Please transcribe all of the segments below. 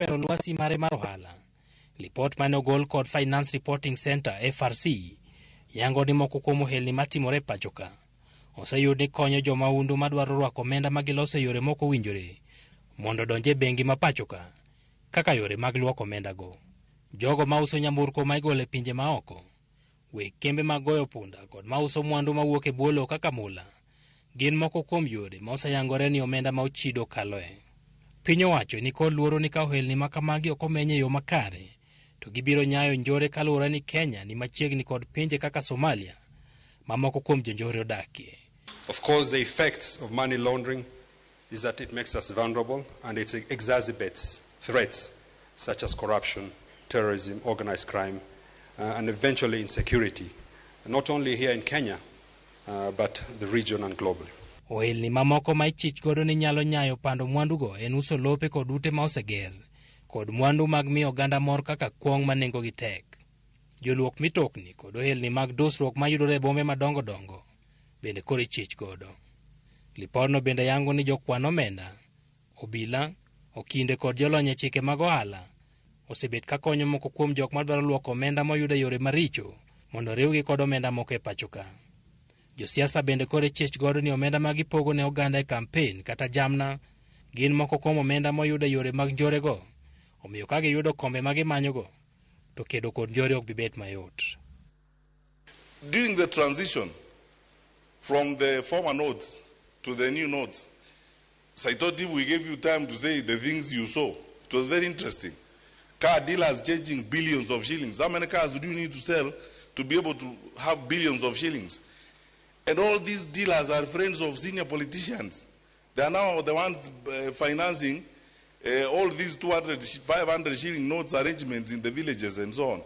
Bero lwasi mare mar ohala. Lipot mane ogol kod Finance Reporting Center FRC yango ni moko kuom ohelni matimore e pacho ka oseyud ni konyo jomahundu madwaro rwako omenda ma giloso e yore mok owinjore mondo odonj e bengi ma pacho ka kaka yore mag lwoko omendago. Jogo mauso nyamburko ma igolo e pinje maoko, weg kembe mag goyo punda kod mauso mwandu mawuok e bwo lowo kaka mula gin moko kuom yore ma oseyangore ni omenda ma ochido kaloe. Piny owacho ni kod luoro ni ka ohelni ma kamagi ok omeny e yo makare to gibiro nyayo njore kaluwore ni Kenya ni machiegni kod pinje kaka Somalia ma moko kuom jonjore odakie. Of course, the effects of money laundering is that it makes us vulnerable and it exacerbates threats such as corruption, terrorism, organized crime, and eventually insecurity, not only here in Kenya, but the region and globally. Ohelni mamoko ma ichich godo ni nyalo nyayo pando mwandugo en uso lope kod ute ma oseger, kod mwandu mag miyo oganda mor kaka kuong' ma nengogi tek. Joluok mitokni kod ohelni mag dusruok mayudore e bombe madongo dongo bende koro ichich godo. Lipodno bende yango ni jokwan omenda, obila, okinde kod jolony e chike mag ohala osebet ka konyo moko kuom jok madwaro luoko omenda moyud e yore maricho mondo riwgi kod omenda moko e pacho ka. Josiasa bende koro ichich godo ni omenda ma gipogo ne oganda e kampen kata jamna gin moko kuom omenda moyud e yore mag njorego, omiyo ka giyudo kombe ma gimanyogo to kedo kod njore ok bi bet mayot. During the transition from the former notes to the new notes, Saitoti, we gave you time to say the things you saw. It was very interesting. Car dealers changing billions of shillings. How many cars do you need to sell to be able to have billions of shillings? And all these dealers are friends of senior politicians. They are now the ones financing all these 200, 500 shilling notes arrangements in the villages and so on.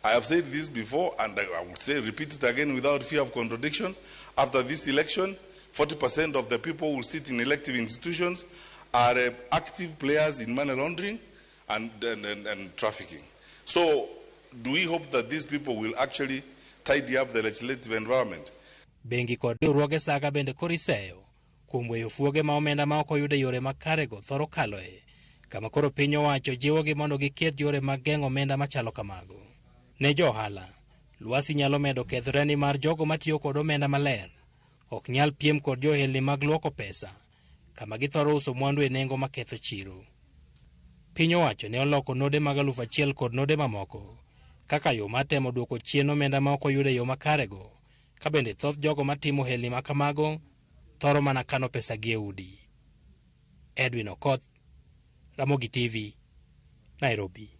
I have said this before, and I would say, repeat it again without fear of contradiction. After this election, 40% of the people who sit in elective institutions are active players in money laundering and trafficking. So, do we hope that these people will actually tidy up the legislative environment? Bengi kod riwruoge saga bende koro iseyo kuom weyo fuoge ma omenda ma ok oyud e yore makarego thoro kaloe, kama koro piny owacho jiwogi mondo giket yore mag geng'o omenda machalo kamago. Ne jo ohala, lwasi nyalo medo kethore nimar jogo matiyo kod omenda maler ok nyal piem kod johelni mag luoko pesa kama githoro uso mwandu e nengo maketho chiro. Piny owacho ne oloko node mag 1000 kod node mamoko kaka yo mar temo duoko chien omenda ma ok oyud e yo makarego, ka bende thoth jogo matimo ohelni ma kamago thoro mana kano pesa gi e udi. Edwin Okoth, Ramogi TV, Nairobi.